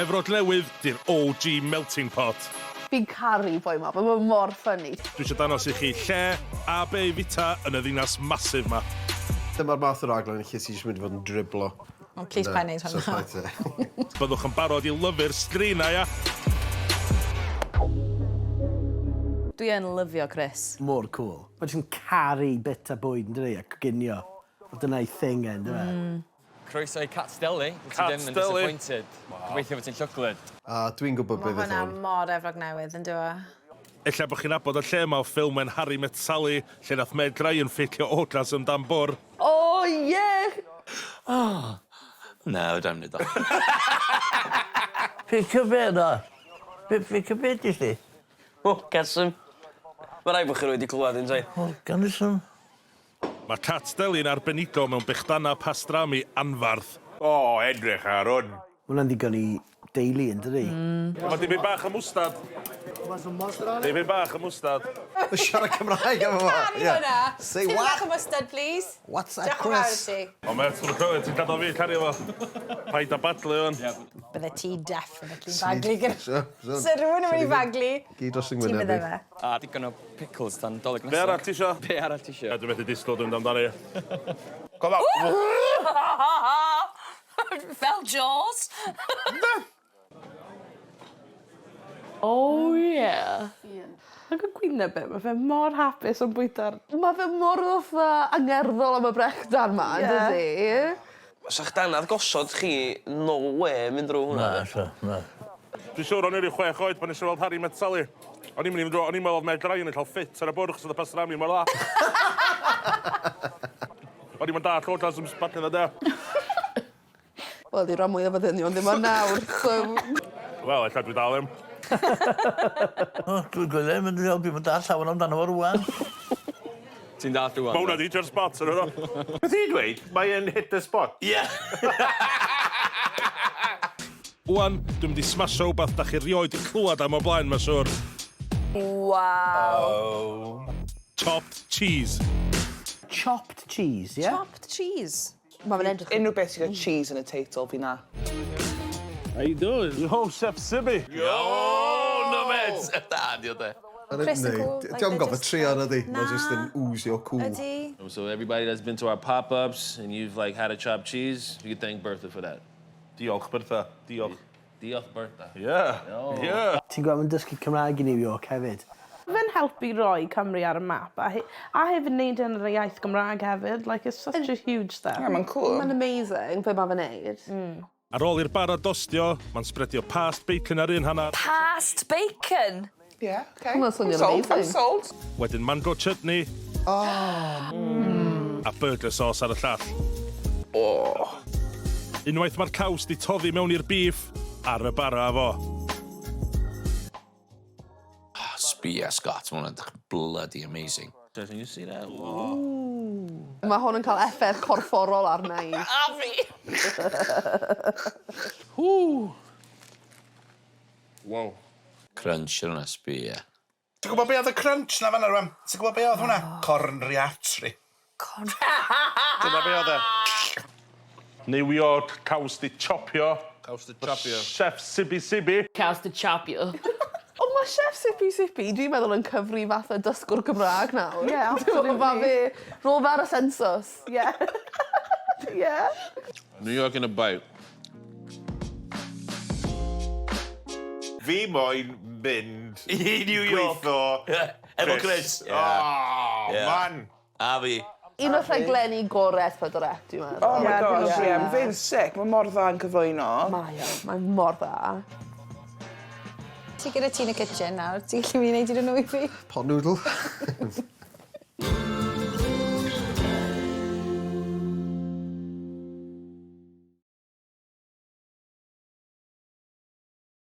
Efrog Newydd 'di'r OG melting pot. Fi'n caru boi 'ma, ma' fe mor ffyni. Dwi isio dangos i chi lle a be i fita yn y ddinas massive 'ma. Dyma'r math o raglen lle ti jyst mynd i fod yn driblo. O plis paid neud hwnna. Byddwch yn barod i lyfu'r sgrin 'na ia? Dwi yn lyfio Chris. Mor cŵl. Mae jyst yn caru bita bwyd yndydi a coginio. Dyna ei thing e yndyfe? Mm. Croeso i Cat's Deli. Wyt ti ddim Cat's yn Deli. disappointed. Gobeithio fod ti'n llwglyd. A dwi'n gwybod Ma' be fydd hwnna hwn. mor Efrog Newydd on'd yw e? Ella bo' chi'n nabod y lle 'ma o ffilm When Harry Met Sally lle nath Meg Ryan ffeicio orgasm dan bwr. O ie! O! Na, fedrai'm neud o. Picio be' yna? Be' picio be' 'di di? Orgasm. Ma' raid bo' chi rioed 'di clwad un tai. Organism. Mae Cat Deli'n arbenigo mewn bechdanau pastrami anfarth. O, edrych ar hwn! Ma' wnna'n ddigon i deulu yndydi? Mm. Mae dipyn bach o mwstad. Dipyn bach o mwstad. Mae'n siarad Cymraeg efo fo. Caru hwnna. Say Tipyn what? bach o mustard please. What's that, Diolch yn fawr i Chris? ti. O mêt, dwi'm yn cofio, ti'n gadal fi cario fo. Paid â baglu ŵan. Bydde ti definitely'n baglu gyda... So, so, Se rhywun yn mynd i baglu. Gyd dros 'y Ti'n ngwyneb bydde i. fe. A digon o pickles tan Dolig nesa. Be arall ti isio? Be arall ti isio? Dwi methu disgwyl dwi'n mynd amdani. Come on. Fel Jaws. Oh yeah. Look at gwyneb e, ma' fe mor hapus yn bwyta'r... Ma' fe mor fatha angerddol am y brechdan 'ma yndydi? Sa'ch danadd gosod chi no way mynd drw hwnna. Na sa, na. Dwi'n siŵr o'n i ryw chwech oed pan nes i weld Harry Met Sally. O'n i'm yn even o'n i'n meddwl o'dd Meg Ryan yn ca'l ffit ar y bwrdd achos o'dd y pastrami mor dda. O'n i'm yn dallt orgasms back in the day. Wel 'di ran mwyaf o ddynion ddim ond nawr so... Wel ella dwi dal ddim. O dwi'n gwylio mynd i dwi'm yn dallt llawer amdano fo rŵan. Ti'n dallt rŵan? Ma' hwnna 'di hitio'r spot yn do? Beth ti'n dweud? Mae e'n hit the spot. Ie! Ŵan, dwi'n mynd i smasho wbath 'dach chi rioed 'di clywad am o'r blaen ma' siŵr. Waw. Chopped cheese. Chopped cheese, ie? Chopped cheese. Ma' fe'n edrych... Unrhyw beth sydd â cheese yn y teitl fi 'na. How you doing? Yo, Chef Sibby. Yo, no mêt! Da, di o de. Chris yn cool. Like, Dio'm they're gofod just trio like- nadi? Mae jyst yn Na. oozio cool. Ydi. So everybody that's been to our pop-ups and you've like had a chopped cheese, you can thank Bertha for that. Diolch Bertha. Diolch. Diolch Bertha. Yeah. Yeah. Ti'n gweld ma'n dysgu Cymraeg i New York hefyd. Fe'n helpu roi Cymru ar y map a he- a hefyd neud e yn yr iaith Gymraeg hefyd like it's such a huge step. Ie ma'n cŵl. Ma'n amazing be' ma' fe'n neud. Ar ôl i'r bara dostio, ma'n spredio past bacon ar un hannar. Past bacon? Yeah, okay. Hwnna'n swnio'n I'm sold, I'm amazing. sold. Wedyn mango chutney. Oh. A burger sauce ar y llall. Oh. Unwaith mae'r caws 'di toddi mewn i'r beef, ar y bara â fo. Oh, sbia Scott, ma' hwnna'n edrych bloody amazing. Can you see that? Ooh. Mae hwn yn cael effaith corfforol arna i. A fi! Ww. Wow. Crunch ar hwnna, sbia. Ti'n gwybod be oedd y crunch na fan'na rwan? Ti'n gwybod be oedd hwnna? Cornriatri. Corn... Dyna be oedd e. New York caws 'di chopio. Caws 'di chopio. Chef Sibby Sibby. Caws 'di chopio. Ond ma' Chef Sippy Sippy dwi'n meddwl yn cyfri fatha dysgwr Cymra'g nawr. Yeah, absolutely. Ma' fe rho fe ar y census. Yeah. yeah. New York in a bite. Fi moyn mynd I New York. Gweitho Efo Chris. Oh, Yeah. man. A fi. Un o'r rhaglenni gore S4C dwi'n meddwl. Oh my Yeah, gosh, yeah. ie. Ma' fe'n sick. Ma' mor dda yn cyflwyno. Mae o, mae mor dda. Ti gyda ti yn y kitchen nawr, ti'n gallu mynd i neud un o nhw i fi? Pot noodle.